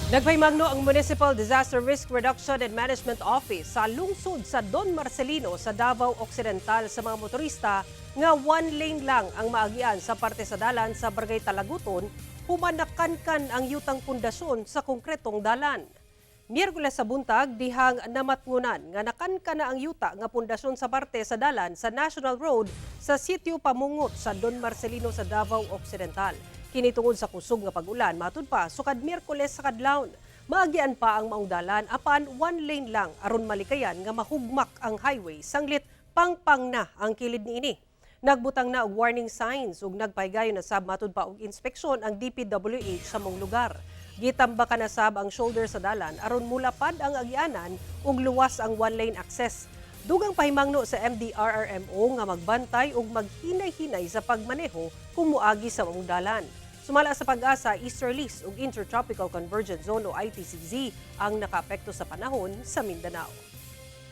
Nagpahimangno ang Municipal Disaster Risk Reduction and Management Office sa lungsod sa Don Marcelino sa Davao Occidental sa mga motorista nga one lane lang ang maagian sa parte sa dalan sa Barangay Talaguton human nakankan ang yutang pundasyon sa konkretong dalan. Miyerkules sa buntag, dihang namatngunan nga nakankan na ang yuta nga pundasyon sa parte sa dalan sa National Road sa sitio Pamungot sa Don Marcelino sa Davao Occidental. Kini tungod sa kusog nga pag-ulan matud pa sukad Miyerkules sa kadlawon. Maagian pa ang maong dalan apan one lane lang aron malikayan nga mahugmak ang highway sanglit pangpang na ang kilid niini. Nagbutang na og warning signs ug nagpahigayon na sab matud pa og inspeksyon ang DPWH sa maong lugar. Gitambakan na sab ang shoulder sa dalan aron mulapad ang agianan ug luwas ang one lane access. Dugang pahimangno sa MDRRMO nga magbantay ug maghinay-hinay sa pagmaneho kung muagi sa maong dalan. Sumala sa PAGASA, easterlies ug Intertropical Convergence Zone o ITCZ ang nakaapekto sa panahon sa Mindanao.